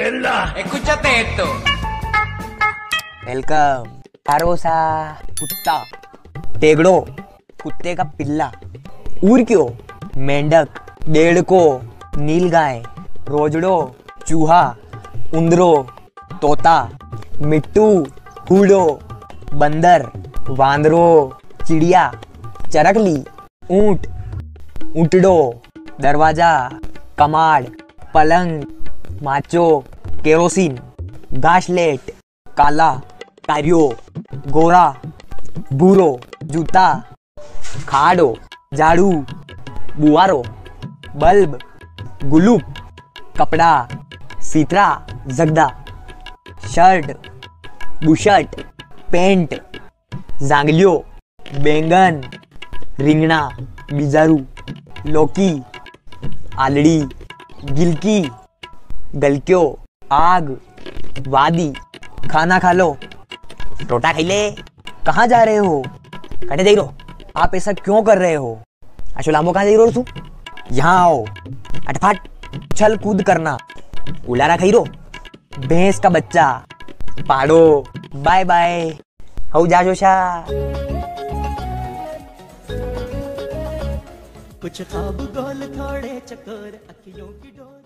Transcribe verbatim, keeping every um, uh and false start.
ए, कुछ तो। वेलकम। भरोसा। कुत्ता। टेगड़ो। कुत्ते का पिल्ला। उरक्यो। मेंढक। डेढ़को। नीलगाय। रोजड़ो। चूहा। उंदरो। तोता। मिट्टू। हूड़ो। बंदर। वांदरो। चिड़िया। चरकली। ऊंट। ऊंटड़ो। दरवाजा। कमाड़। पलंग। माचो। केरोसिन। घासलेट। काला। कारियो। गोरा। भूरो। जूता। खाड़ो। झाड़ू। बुवारो। बल्ब। गुलूप। कपड़ा। सीतरा। जगदा। शर्ट। बुशर्ट। पेंट। जांगलियो। बैंगन। रिंगणा। बीजारू। लौकी। आलड़ी। गिलकी। गलक्यो। आग। वादी। खाना खा लो। रोटा खाई ले। कहाँ जा रहे हो? कटे जाई रो? आप ऐसा क्यों कर रहे हो? अशो लांबो कहाँ जाई रो तू? यहाँ आओ। अटफाट। उछल कूद करना। उलारा खाई रो। भैंस का बच्चा। पाड़ो। बाय बाय। हऊ जा जोशा। कुछ ख्वाब गोल थोड़े चकोर, अखियों की डोर।